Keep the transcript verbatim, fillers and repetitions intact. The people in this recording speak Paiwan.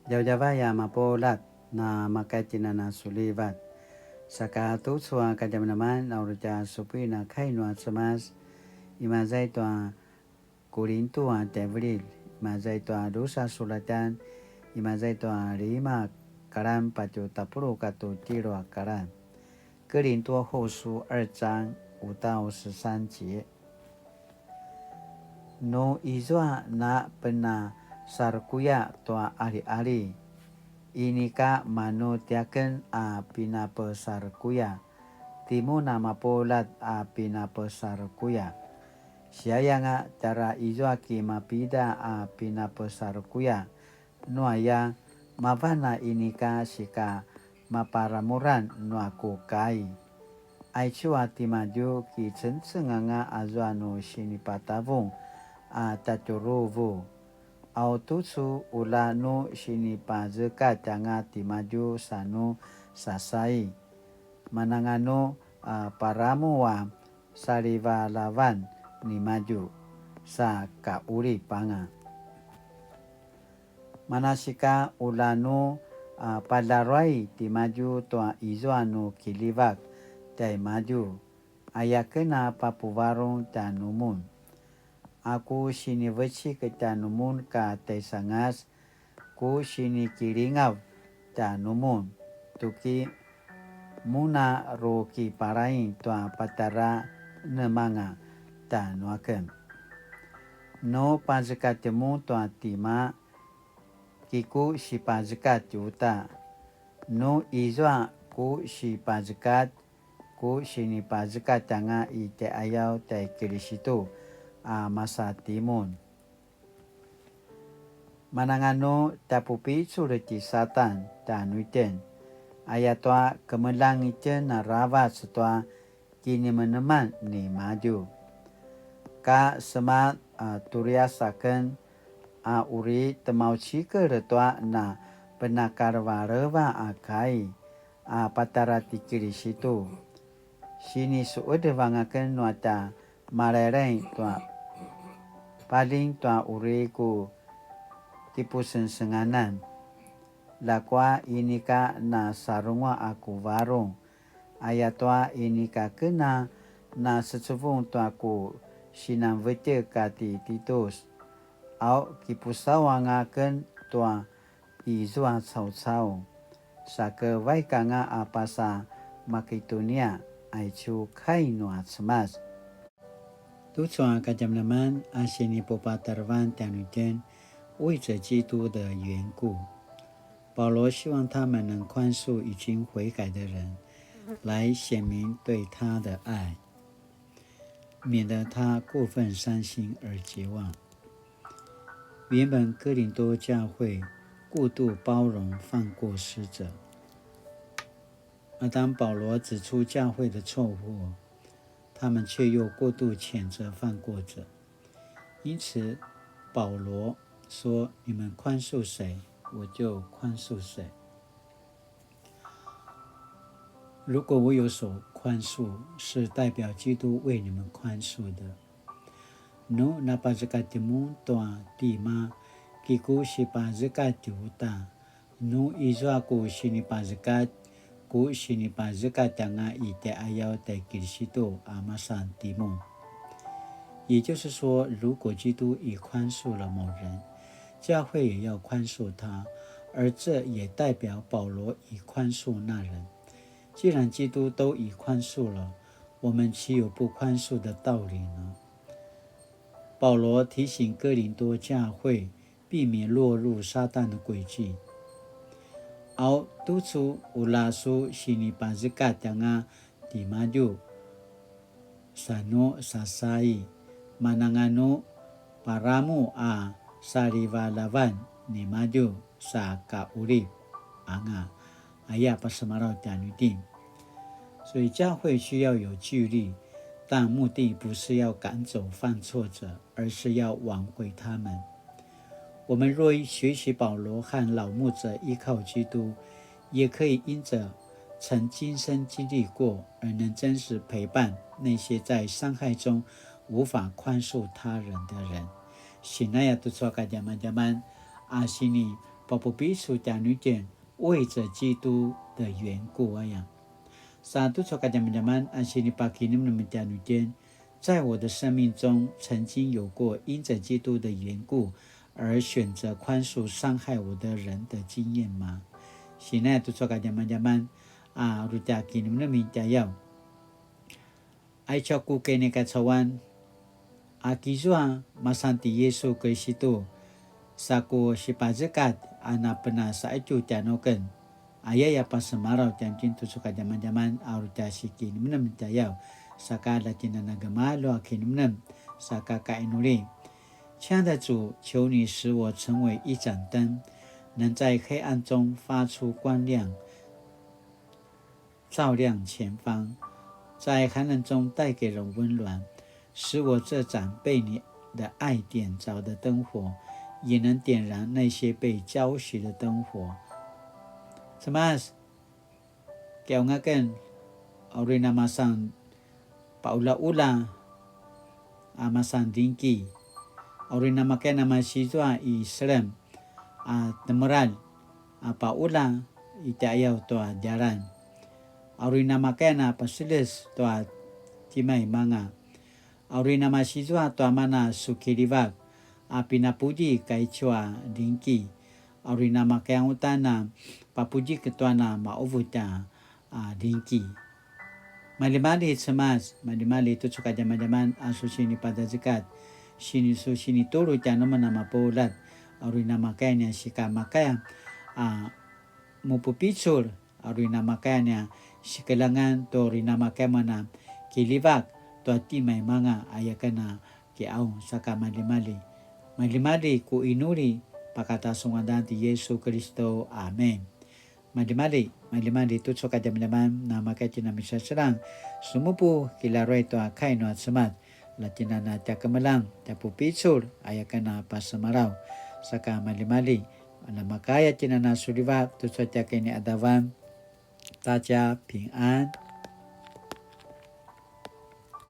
Djavadjavay a mapuljat, na makaitjinan a sulivat. Saka tucu a kadjamadjaman, na uri tja supuin a kai nua Cemas, imaza i tua Kulintu a tjaivililj, imaza i tua drusa sulatjan, imaza i tua lima kalan patje tapuluq katua tjelu a kalan. 哥林多後書二章五到十三節。 Nu izua na penasarkuya tua aliali, inika manu tiaken a pinapesarkuya, timun a mapuljat a pinapesarkuya. Siayanga tjara izua ki mapida a pinapesarkuya, nuaya mavan a inika sika maparamuran nua ku kai. Aicu a timadju kicengceng anga azua nu sinipatavung a tjatjuruvu. Au tucu ula nu sinipazekatj anga timadju sa nu sasai. Mananganu a paramu a salivalavan nimadju sa kaulip anga. Manasika ula nu a padaruay timadju tua izua nu kiljivak tjaimadju, ayaken a papuvarung tjanumun. A ku sinivecik tjanumun ka tjaisangas, ku sinikilingav tjanumun, tuki mun a rukiparaing tua patjara nemanga tjanuaken. Nu pazekatj mun tua tima, ki ku sipazekatj uta. Nu izua ku sipazekatj, ku sinipazekatj anga i tjaiqayaw tjai Kilisitu a masa timun. Mananganu tjapupicul ti Satan tjanuitjen, ayatua kemeljang itjen aravac tua kinemeneman nimadju. Ka sema a turias aken a uri temaucikel tua na penakalevaleva a kai a patjara ti Kilisitu. Sinisuqedev anga aken nua tja malaylay tua paling tua uri ku kipusengsenganan. Ljakua inika na sarunguaq a ku varung, ayatua inika ken a na secevung tua ku sinanvetjek a ti Titus. Au kipusaw anga aken tua izua caucau, sa ke vaik anga a pasa Makedonia, aicu kai nua Cemas. Tucu a kadjamadjaman a sinipupatarevan tjanuitjen, 为着基督的缘故。保罗希望他们能宽恕已经悔改的人，来显明对他的爱，免得他过分伤心而绝望。原本哥林多教会过度包容犯过失者，而当保罗指出教会的错误，他们却又过度谴责犯过者。因此，保罗说：“你们宽恕谁，我就宽恕谁。” 如果我有所宽恕，是代表基督为你们宽恕的。Nu napazekatj mun tua tima, ki ku sipazekatj uta. Nu izua ku sinipazekatj, ku sinipazekatj anga i tjaiqayaw tjai Kilisitu a masa timun. 也就是说，如果基督已宽恕了某人，教会也要宽恕他，而这也代表保罗已宽恕那人。既然基督都已宽恕了，我们岂有不宽恕的道理呢？保罗提醒哥林多教会避免落入撒旦的诡计。Au tucu ula su sinipazekatj anga timadju, sa nu sasai, mananganu paramu a salivalavan nimadju sa kaulip anga, aya pasemalaw tjanuitjen. 所以教会需要有纪律，但目的不是要赶走犯错者，而是要挽回他们。我们若学习保罗和老牧者依靠基督，也可以因着曾亲身经历过，而能真实陪伴那些在伤害中无法宽恕他人的人。Sinaya tucu a kadjamadjaman a sini papupicul tjanuitjen, 為著基督的緣故 aya. Sa tucu a kadjamadjaman a sinipakinemnem tjanuitjen, 在我的生命中曾經有過因著基督的緣故而選擇寬恕傷害我的人的經驗嗎？ Sinaya tucu a kadjamadjaman a uri tja kinemnemen tjayaw. Aicu a ku kinikacauan, a kizua masan ti Yisu Kiristu, sa ku sipazekatj a napenasaqetju tjanuaken. Ayaya pasemalaw tjanuitjen tucu a kadjamadjaman a uri tja sikinemnem tjayaw, saka la tjinana gemalju a kinemnem, saka kainuli. 親愛的主，求你使我成為一盞燈，能在黑暗中發出光亮，照亮前方，在寒冷中带给人温暖，使我这盏被你的爱点着的灯火，也能点燃那些被浇熄的灯火。Cemas, kiqaung aken, a uri namasan paulaula a masan dingki, a uri namakaya namasizua i selem a temeral a paula i tjaiyaw tua djalan, a uri namakaya na paseles tua timaimanga, a uri namasizua tua mana su kilivak a pinapudji kaicu a dingki, a uri namakaya uta na papudji ketua na mauvut a, a dingki. Maljimalji Cemas, maljimalji tucu a kadjamadjaman a su sinipadazekatj, sini su sinitulu tjanuamen a mapuljat, a uri namakaya nia sikamakaya a mupupicul, a uri namakaya nia sikeljangan tu uri namakaya mana kilivak tua timaimanga aya ken a kiqaung, saka maljimalji. Maljimalji ku inuli pakata su ngadan ti Yisu Kiristu. Amen. Maljimalji, maljimalji tucu a kadjamadjaman, namakaya tjen a misaseljang, sumupu kilaruay tua kai nua Cemas, la tjen a na tja kemeljang, tja pupicul, aya ken a pasemalaw, saka maljimalji, namakaya tjen a na sulivat tucu a tja kiniqadavan, ta tja pingan.